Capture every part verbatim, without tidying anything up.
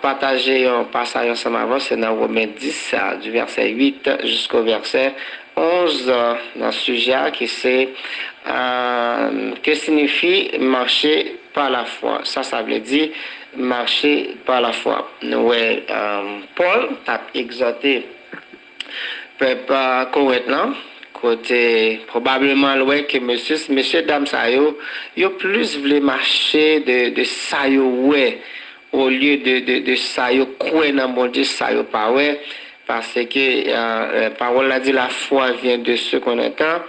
pataje yon pasaj ansanm avè w, se nan Women dis, a, du verset huit jusqu'au verset onze, a, nan sijè a ki se, a, que signifie marcher par la foi. Sa, sa vle di marcher par la foi. Nou wè, a, Pòl t ap egzòte pèp, a, Korent lan, kote pwobableman l wè ke mesye, mesye dam sa yo, yo plis vle mache de, de sa yo wè, olye de, de, de sa yo kwè nan Bondye, sa yo pa wè. Paske, euh, euh, pawòl la di, la foi vient de ce qu'on entend,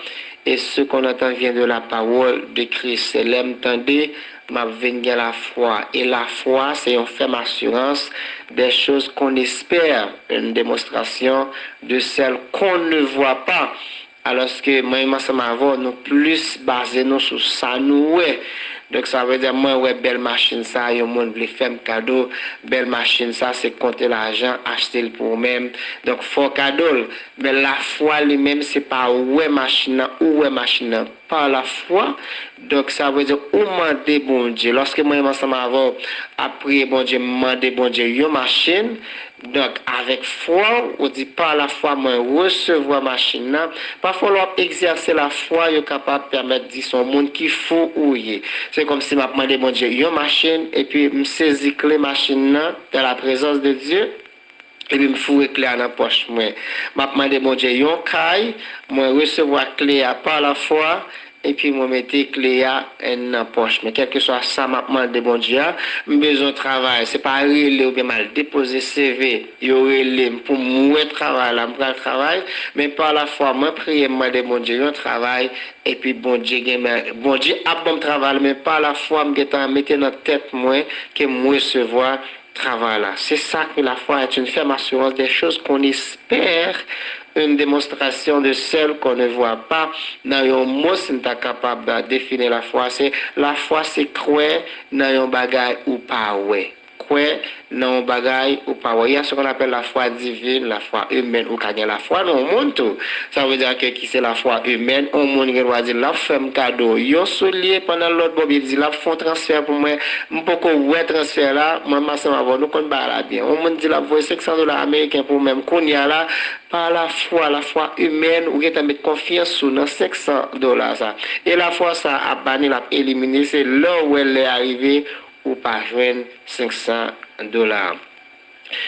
et ce qu'on entend vient de la parole de Christ. Se lè m tande, m ap vin gen lafwa. E lafwa, se yon fèm asirans des choses qu'on espère, une démonstration de celles qu'on ne voit pas. Alòske mwen menm ansanm avè w, nou plis baze nou sou sa nou wè. Donk, sa vle di, mwen wè bèl machin sa, yon moun vle fè m kado bèl machin sa, se konte lajan, achte l pou ou menm. Donk, fè w kado l. Men lafwa li menm, se pa ou wè machin nan, ou wè machin nan pa lafwa. Donk, sa vle di, ou mande Bondye. Lòske mwen menm ansanm avè w ap priye Bondye, m mande Bondye yon machin, Donk, avèk fwa w, ou di, pa lafwa, mwen resevwa machin nan. Pafwa, lè w ap egzèse lafwa, yo kapab pèmèt di se yon moun ki fou ou ye. Se kòmsi m ap mande Bondye yon machin, epi m sezi kle machin nan, dans la présence de Dieu, epi m foure kle a nan pòch mwen. M ap mande Bondye yon kay, mwen resevwa kle a pa lafwa, epi mwen mete kle a nan pòch mwen. Kèlkeswa sa m ap mande Bondye a, m bezwen travay. Se pa rele oubyen m al depoze C V, yo rele m pou m wè travay la, m pral travay, men pa lafwa, mwen priye, m mande Bondye yon travay, epi Bondye gen, Bondye ap ban m travay la, men pa lafwa, m gentan mete nan tèt mwen ke m resevwa travay la. C'est ça que la foi est, une ferme assurance des choses qu'on espère, une démonstration de celles qu'on ne voit pas. Nan yon mo, si n ta kapab, euh, defini lafwa, se, lafwa se kwè nan yon bagay ou pa wè. Kwè nan yon bagay ou pa wè. Il y a ce qu'on appelle la foi divine, la foi humaine, ou ka gen lafwa nan yon moun tou. Sa vle di ke ki se lafwa imèn, yon moun gen dwa di l ap fè m kado yon soulye pandan lòt bò, li di l ap fè yon transfè pou mwen. M poko wè transfè la, mwen menm ansanm avè w, nou konn bagay la byen. Yon moun di l ap voye senk san dola ameriken pou mwen, kounye a la, pa lafwa, lafwa imèn, ou gentan met konfyans ou nan senk san dola sa. E lafwa sa ap bani, l ap elimine, se lè w wè lè a rive, ou pa jwenn senk san dola.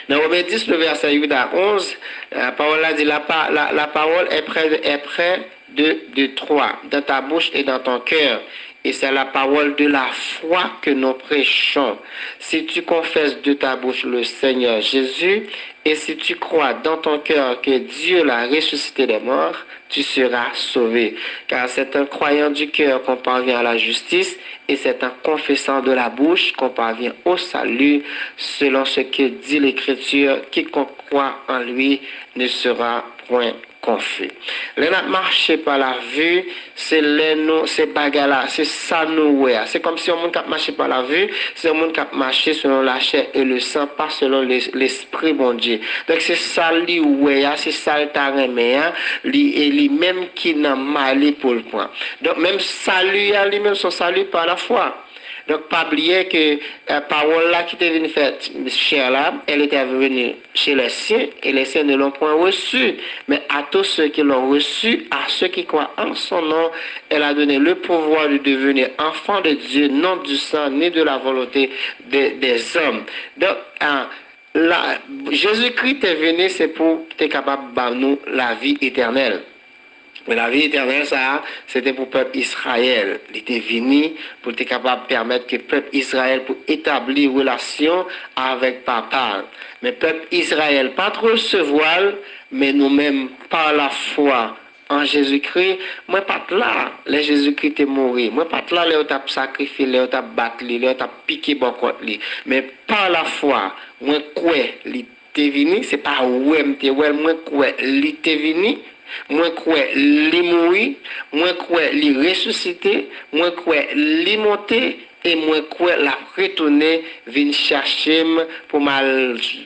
Dans Romains dix, le verset huit à onze, la parole a dit, la, pa- la, la parole est près, est près de, de toi, dans ta bouche et dans ton cœur. Et c'est la parole de la foi que nous prêchons. Si tu confesses de ta bouche le Seigneur Jésus, et si tu crois dans ton cœur que Dieu l'a ressuscité des morts, tu seras sauvé. Car c'est en croyant du cœur qu'on parvient à la justice, et c'est en confessant de la bouche qu'on parvient au salut, selon ce que dit l'Écriture, quiconque croit en lui ne sera point confus. Lè n ap mache pa lavi, se lè nou, se bagay la, se sa nou wè a. Se kòmsi yon moun k ap mache pa lavi, se yon moun k ap mache selon la chair et le sang, pa selon le- lespri Bondye. Donk, se sa li wè a, se sa l ta renmen an, li, e li menm ki nan may li pou l pran. Donk, menm sali a, li menm se yon sali pa lafwa. Donk, pa bliye ke, euh, pawòl la ki te vin fè chè la, elle était venue chez les siens, et les siens ne l'ont point reçue. Mais à tous ceux qui l'ont reçue, à ceux qui croient en son nom, elle a donné le pouvoir de devenir enfants de Dieu, non du sang, ni de la volonté de- des hommes. Donk, euh, la, Jezikri te vini, se pou te kapab ba nou lavi etènèl. Men lavi etènèl sa a, se te pou pèp Izrayèl. Li te vini pou te kapab pèmèt ke pèp Izrayèl pou etabli relasyon avèk Papa l. Men pèp Izrayèl pa t resevwa l, men nou menm, pa lafwa an Jezikri, mwen pa t la lè Jezikri te mouri. Mwen pa t la lè yo t ap sakrifye, lè yo t ap bat li, lè yo t ap pike bò kòt li. Men pa lafwa, mwen kwè li te vini, se pa wè m te wè l, mwen kwè li te vini, mwen kwè li mouri, mwen kwè li resisite, mwen kwè li monte, e mwen kwè l ap retounen vin chache m pou m al,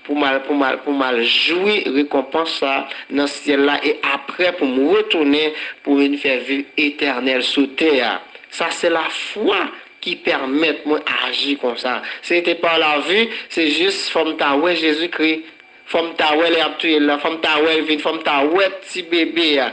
pou m al, pou m al, pou m al jwi rekonpans sa nan syèl la, e apre pou m retounen pou vin fè vi etènèl sou tè a. Sa se lafwa ki pèmèt mwen aji konsa. Si se te pa lavi, se jis fò m ta wè Jezikri, fò m ta wè lè y ap touye l la, fò m ta wè l vin, fò m ta wè ti bebe a.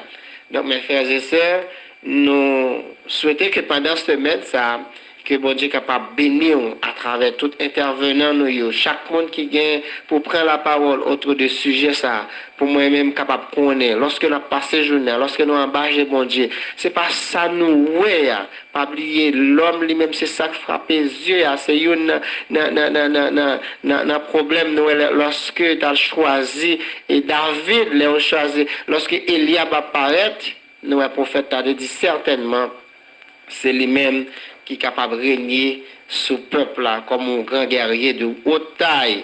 Donk, mes frères et sœurs, nou swete ke pandan semèn sa a, ke Bondye kapab beni w atravè tout entèvenan nou yo, chak moun ki gen pou pran lapawòl otou de sijè sa a, pou mwen menm kapab konnen, lòske n ap pase jounen an, lòske nou anba je Bondye, se pa sa nou wè a, pa bliye, lòm li menm se sa k frape zye a, se youn nan, nan, nan, nan, nan, nan, nan, nan pwoblèm nou wè lè, lòske t al chwazi e David, lè yo chwazi, lòske Elyab ap parèt, nou wè pwofèt la te di sètènman, se li menm ki kapab renye sou pèp la kòm yon gran gèrye de wot tay.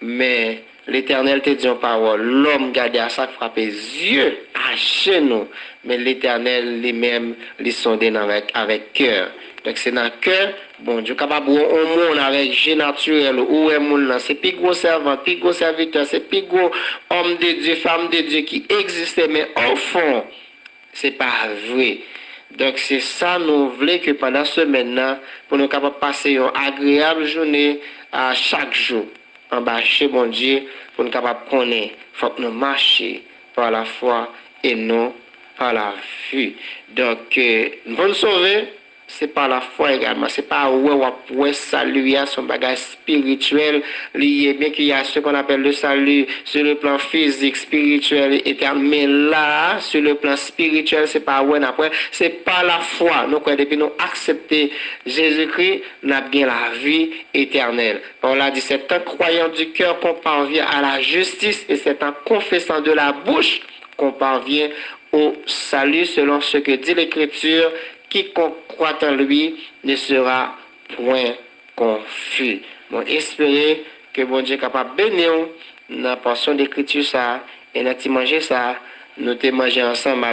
Men Letènèl te di yon pawòl, lòm gade a sa k frape zye, a jenou, men Letènèl li menm, li sonde nan avèk, avèk kè. Donk, se nan kè Bondye. Ou kapab wè yon moun avèk je natirèl ou, ou wè moun nan, se pi gwo sèvant, pi gwo sèvitè, se pi gwo òm de Dye, fanm de Dye ki egziste, men o fon, se pa vre. Donk, se sa nou vle ke pandan semèn nan, pou nou kapab pase yon agreyab jounen a chak jou. Anba je Bondye, pou nou kapab konnen, fòk nou mache pa lafwa e non pa lavi. Donk, eh, pou n sove, se pa lafwa egalman. Se pa wè w ap wè sali a, se yon bagay espirityèl li ye. Bien qu'il y a ce qu'on appelle le salut sur le plan physique, spirituel et éternel, men la, sur le plan spirituel, se pa wè n ap wè, se pa lafwa. Nou kwè depi nou aksepte Jezikri, n ap gen lavi etènèl. Pawòl la di, c'est en croyant du cœur qu'on parvient à la justice et c'est en confessant de la bouche qu'on parvient au salut, selon ce que dit l'Écriture, quiconque croit en lui ne sera point confus. Mwen espere ke Bondye kapab beni w nan pòsyon dekriti sa a e nan ti manje sa a nou te manje ansanm